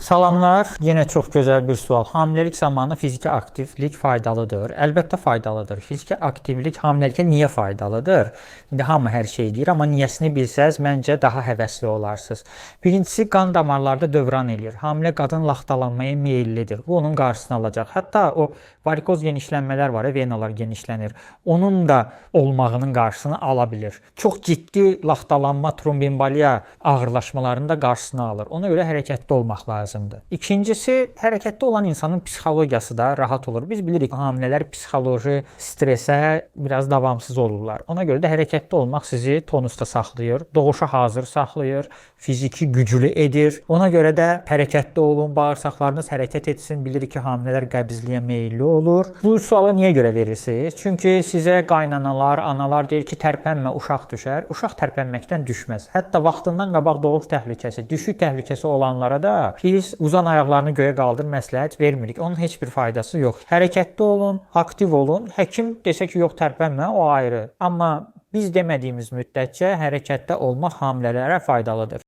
Salamlar. Yenə çox gözəl bir sual. Hamiləlik zamanı fiziki aktivlik faydalıdır? Əlbəttə faydalıdır. Fiziki aktivlik hamiləlikə niyə faydalıdır? İndi hamı hər şey deyir, amma niyəsini bilsəz məncə daha həvəsli olarsınız. Birincisi, qan damarlarda dövran eləyir. Hamilə qadın laxtalanmaya meyillidir. Bu onun qarşısını alacaq. Hətta o varikoz genişlənmələr var, venalar genişlənir. Onun da olmağının qarşısını ala bilir. Çox ciddi laxtalanma, trombemboliya ağırlaşmalarının da qarşısını alır. Ona görə hərəkətdə olmaq lazımdır. İkincisi, hərəkətdə olan insanın psixologiyası da rahat olur. Biz bilirik hamilələr psixoloji stressə biraz davamsız olurlar. Ona görə də hərəkətdə olmaq sizi tonusda saxlayır, doğuşa hazır saxlayır, fiziki güclü edir. Ona görə də hərəkətdə olun, bağırsaqlarınız hərəkət etsin. Bilirik ki, hamilələr qəbizliyə meyilli olur. Bu sualı niyə görə verirsiniz? Çünki sizə qaynanalar, analar deyir ki, tərpənmə, uşaq düşər. Uşaq tərpənməkdən düşməz. Hətta vaxtından qabaq doğuş təhlükəsi, düşük təhlükəsi olanlara da biz uzan, ayaqlarını göyə qaldır məsləhət vermirik. Onun heç bir faydası yox. Hərəkətdə olun, aktiv olun. Həkim desə ki, yox tərpənmə, o ayrı. Amma biz demədiyimiz müddətcə hərəkətdə olmaq hamilələrə faydalıdır.